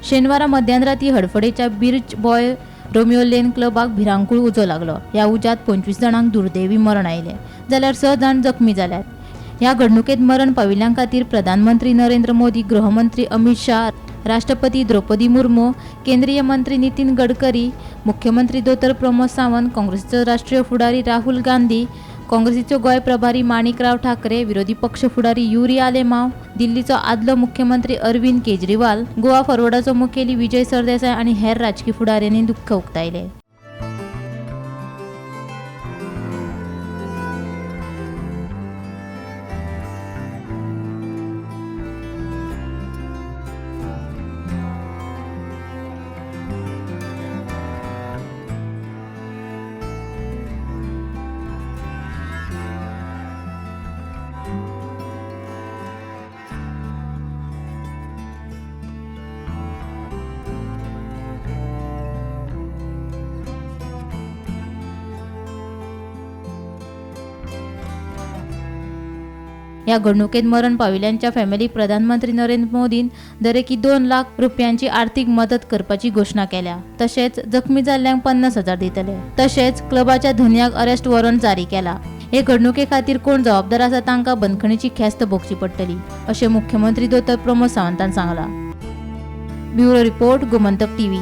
शेनवारा मध्यानराती हडफडेच्या birch boy Romeo Lane क्लबाक भिरांकूळ उजो लागलो. ह्या उज्यांत 25 जाणांक दुर्दैवी मरण आयलें जाल्यार 6 जाण जखमी जाल्यात. ह्या घडणुकेत मरण पाविल्ल्यां खातीर प्रधानमंत्री नरेंद्र मोदी, गृहमंत्री अमित शाह, राष्ट्रपती द्रौपदी मुर्मू, केंद्रीय मंत्री नितीन गडकरी, मुख्यमंत्री दोतोर प्रमोद सावंत, काँग्रेसीचो राष्ट्रीय फुडारी राहुल गांधी, काँग्रेसीचो गोंय प्रभारी माणिकराव ठाकरे, विरोधी पक्ष फुडारी युरी आलेमाव, दिल्लीचो आदलो मुख्यमंत्री अरविंद केजरीवाल, गोवा फॉरवर्डाचो मुखेली विजय सरदेसाय आनी हेर राजकी फुडाऱ्यांनी दुख्ख उक्तायलें. ह्या घडणुकेत मरण पाविल्ल्यांच्या फॅमिलीक प्रधानमंत्री नरेंद्र मोदीन दरेकी 2 लाख रुपयांची आर्थिक मदत करपाची घोशणा केल्या. तशेंच जखमी जाल्ल्यांक 50,000 दितले. तशेंच क्लबाच्या धनयाक अरेस्ट वॉरंट जारी केला. हे घडणुके खातीर कोण जबाबदार आसा तांकां बंदखणीची ख्यास्त भोगची पडटली अशें मुख्यमंत्री दोतोर प्रमोद सावंतान सांगलां. Bureau report, Gomantak TV.